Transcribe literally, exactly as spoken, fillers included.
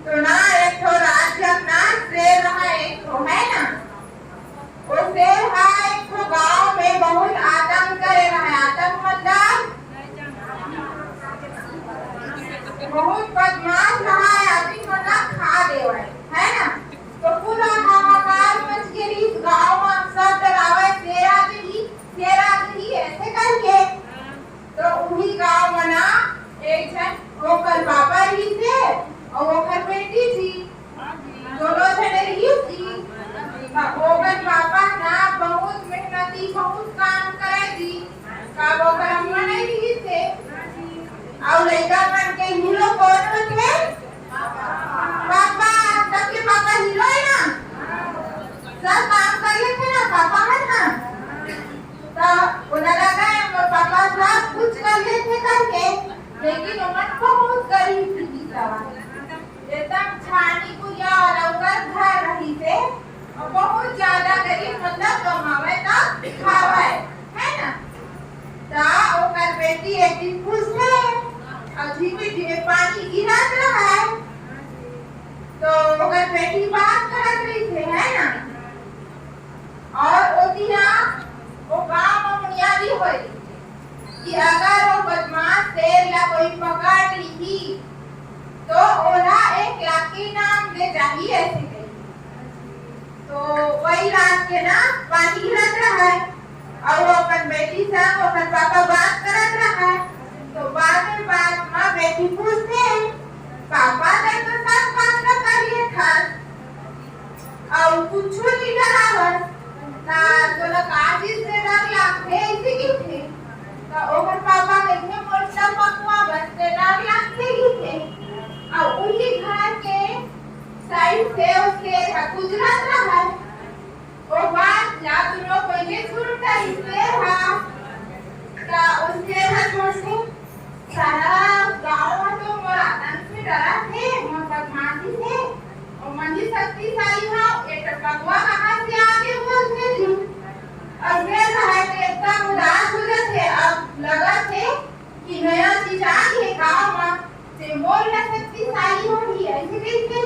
तो ना, एक ठो राज्य के ना शेर रहा, एक ठो, है ना? वो शेर हा एक ठो गांव में बहुत आतंक करे रहा। आतंक मतलब बहुत बदमाश रहा, आदमी मन ला खा देवय, है ना? तो पूरा हाहाकार मच गे रहिस गांव में, सब डरावय, शेर आ जही, शेर आ जही, ऐसे करके। तो उही गांव में ना एक झन, ओकर पापा रहिस हे अउ ओकर बेटी जी, दोनों झने रहिस जी। त ओकर पापा ना बहुत मेहनती, बहुत काम करे जी। का ओकर अम्मा नहीं रहिस हे? अउ लइका मन के हीरो कोन होथे? पापा। सबके पापा हीरो हे ना? सब काम कर लेथे ना पापा मन ना? त ओला लगा हे मोर पापा सब कुछ कर लेथे करके, लेकिन ओमन बहुत गरीब रहिस हवय। एकदम छानी कुरिया वाला ओकर घर रहिस हे, अउ बहुत ज्यादा गरीब, मतलब कमावय त खावय, है ना? त ओकर बेटी एक दिन पूछथे, अउ धीमे धीमे पानी गिरत रहय, तो ओकर बेटी बात करत रहिथे, है ना? अउ ओती ना वो गांव में बुनियादी होय कि अगर वो बदमाश शेर ला कोई पकड़ लिही, तो ओला एक लाख के इनाम दे जाही, ऐसे कही। तो वही रात के ना पानी गिरत रहय, अउ वो अपन बेटी संग ओकर पापा बात करत रहय। तो बाद में, बाद में बेटी पूछथे, "पापा, तैं तो सब बात ला कर लेथस, अउ कुछु नइ डरावस, त तोला का चीज से डर लागथे?" अइसे कहिथे। त ओकर पापा कहिथे, "मोर टपकवा बस से डर लागथे," कहिथे। अउ उही घर के साइड से ओ शेर ह गुजरत रहय। ओ बात ला दुनों कोई के सुन कहिस शेर ह। त ओ शेर ह सोचथे, "सारा गांव ह तो मोर आतंक से डरत हे, मोर बदमाशी से। अउ मैं ही शक्तिशाली हंव, ये टपकवा कहां से आगे बोलथे जी?" अउ शेर ह तो एकदम उदास हो जाथे। अब लगत हे कि नया चीज आ गे गांव म, ते मोर ला शक्तिशाली होही, ऐसे कहिके